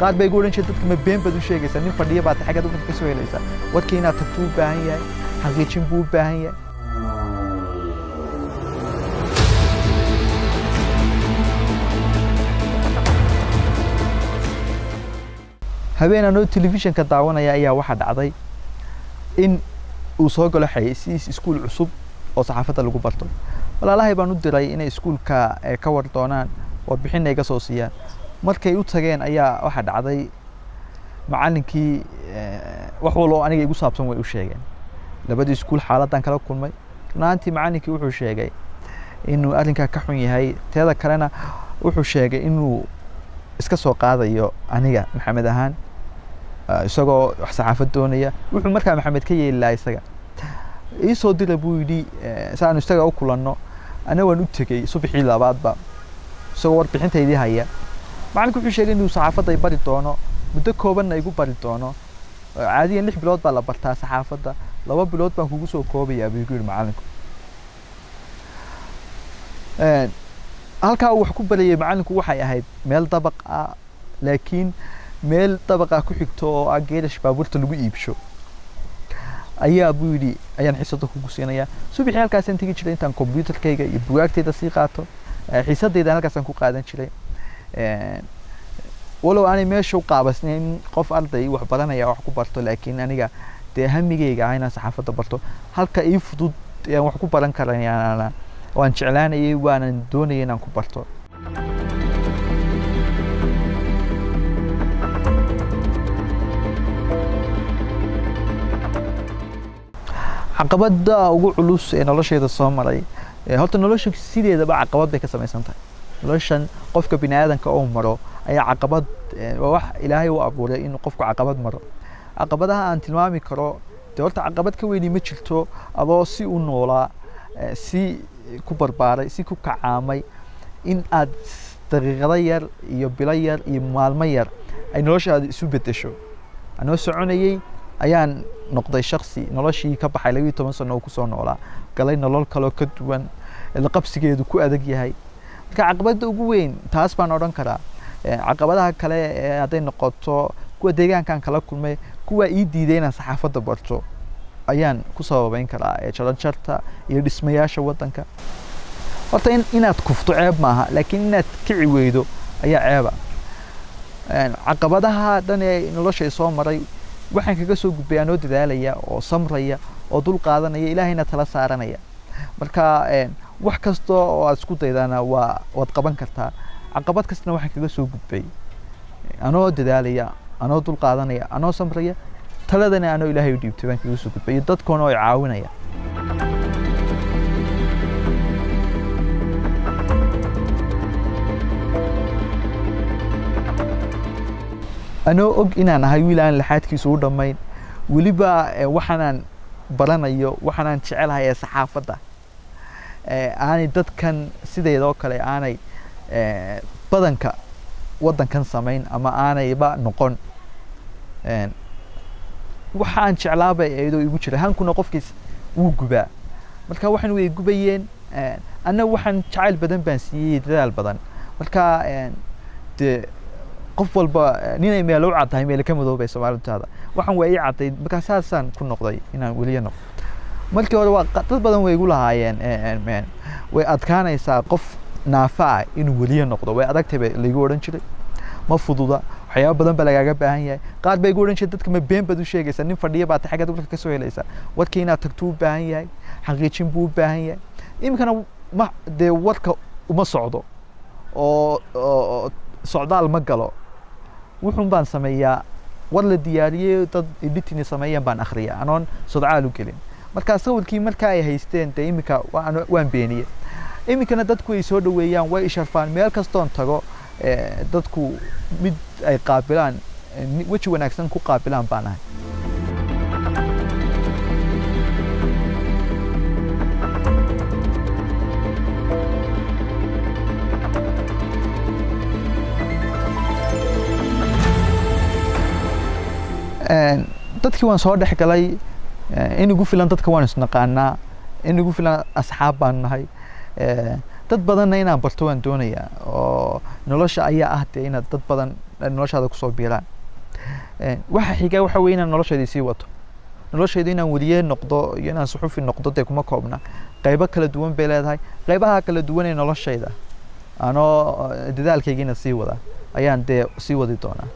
Qaar bay igu odhan jireen, "Dadka ma been baad u sheegaysaa? Nin fadhiya baad xaggaad warka ka soo helaysaa?" Warkii inaad tagto u baahan yahay, xaqiijin buu u baahan yahay. Habeen anoo telefishinka daawanaya ayaa waxaa dhacday in uu soo galo xayeysiis iskuul cusub oo saxaafadda lagu barto. Walaalahay baan u diray inay iskuulka ka war doonaan, warbixinna iga soo siiyaan. Markay u tageen ayaa waxaa dhacday macallinkii wax walba oo aniga igu saabsan way u sheegeen, labadii iskuul xaaladdan kala kulmay. Runaantii macallinkii wuxuu sheegay inuu arrinkaa ka xun yahay. Teeda kalena wuxuu sheegay inuu iska soo qaadayo aniga Maxamed ahaan, isagoo wax saxaafad doonaya. Wuxuu markaa Maxamed ka yeeli lahaa isaga ii soo dira buu yidhi, si aanu isaga u kulanno. Ana waan u tegey subaxii labaadba isagoo warbixintaydii haya. Macalinku wuxuu sheegay inuu saxaafadda i bari doono, muddo koobanna igu bari doono. Caadiyan 6 bilood baa la bartaa saxaafadda, 2 bilood baan kugu soo koobayaa buu igu yidhi macalinku. Halkaa uu wax ku barayay macalinku waxay ahayd meel dabaq ah, laakiin meel dabaqa ku xigto oo ah geerash baabuurta lagu iibsho ayaa buu yidhi ayaan xiisada kugu siinayaa. Subaxii halkaasaan tegi jiray intaan computerkayga iyo bugaagtayda sii qaato. Xiisadaydan halkaasaan ku qaadan jiray. Walow aanay meesha u qaabasnayn qof arday wax baranaya wax ku barto, laakiin aniga dee hamigayga ah inaan saxaafadda barto, halka ii fudud ee aan wax ku baran karayana waan jeclaanayay, waanan doonayay inaan ku barto. Caqabada ugu culus ee noloshayda soo maray, horta nolosha sideedaba caqabad bay ka samaysan tahay. Noloshan qofka bini aadanka oo maro ayaa caqabad, waa wax Ilaahay u abuuray inuu qofku caqabad maro. Caqabadaha aan tilmaami karo dee horta caqabad ka weyni ma jirto adoo si u noolaa, si ku barbaaray, si ku kacaamay, in aad daqiiqado yar iyo bilo yar iyo maalmo yar ay noloshaada isu bedesho. Anoo soconayay ayaan noqday shaksi noloshii ka baxay 12 sano oo kusoo noolaa, galay nolol kaloo ka duwan, la qabsigeedu ku adag yahay. Marka caqabadda ugu weyn taas baan odhan karaa. Caqabadaha kale ee hadday noqoto kuwa deegaankan kala kulmay, kuwa ii diiday inaan saxaafadda barto ayaan ku sababeyn karaa, ee jaranjarta iyo dhismayaasha waddanka. Horta inaad kufto ceeb maaha, laakiin inaad kici weydo ayaa ceeba. Caqabadaha dhan ee noloshay soo maray waxaan kaga soo gudbay anoo dadaalaya oo samraya oo dul qaadanaya, Ilaahayna tala saaranaya. Marka wax kasta oo aad isku daydana waad qaban kartaa. Caqabad kastana waxaan kaga soo gudbay anoo dadaalaya, anoo dul qaadanaya, anoo samraya, taladana anoo Ilaahay u dhiibtay baan kaga soo gudbay, iyo dadkoona oo i caawinaya. Anoo og inaan ahay wiil aan laxaadkiisa u dhammayn weliba, waxaanaan baranayo, waxaanaan jecelahay ee saxaafadda, aanay dadkan sideedoo kale aanay badanka waddankan samayn ama aanayba noqon. Waxa aan jeclaabay iyadoo igu jira hankuna qofkiis wuu gubaa. Marka waxan way gubayeen, anna waxaan jacayl badan baan siiyey, dadaal badan. Marka dee qof walba ninay meel u caddahay meel ka madoobay Soomaalidaada, waxaan waa ii cadday. Marka saasaan ku noqday inaan weliya noqdo. Markii hore waa dad badan way igu lahaayeen, way adkaanaysaa qof naafa ah inuu weliya noqdo, way adagtahay bay laigu odhan jiray, ma fududa, waxyaabo badan baa lagaaga baahan yahay. Qaar bay igu odhan jireen, "Dadka ma been baad u sheegaysaa? Nin fadhiya baad xaggaad warka ka soo helaysaa?" Warkii inaad tagto u baahan yahay, xaqiijin buu u baahan yahay. Iminkana ma dee warka uma socdo oo socdaal ma galo. Wuxuun baan sameeyaa war la diyaariyey, dad editing sameeyeen baan akhriyaa anoon sodcaal u gelin. Marka sawirkii marka ay haysteen dee iminka waan beeniyey. Iminkana dadku ay soo dhaweeyaan, way isharfaan meel kastoon tago. Dadku mid ay qaabilaan, weji wanaagsan ku qaabilaan baan ahay. Dadkii waan soo dhex galay in igu filan. Dadka waan isnaqaanaa, in igu filan asxaab baan nahay. Dad badanna inaan barto waan doonayaa, oo nolosha ayaa ah dee inaad dad badan noloshaada kusoo biiraan. Waxa xiga waxa weeye inaan noloshaydii sii wato, noloshaydu inaan weliye noqdo iyo inaan suxufi noqdo dee kuma koobna, qaybo kala duwan bay leedahay. Qaybaha kala duwan ee noloshayda anoo dadaalkaygiina sii wada ayaan dee sii wadi doonaa.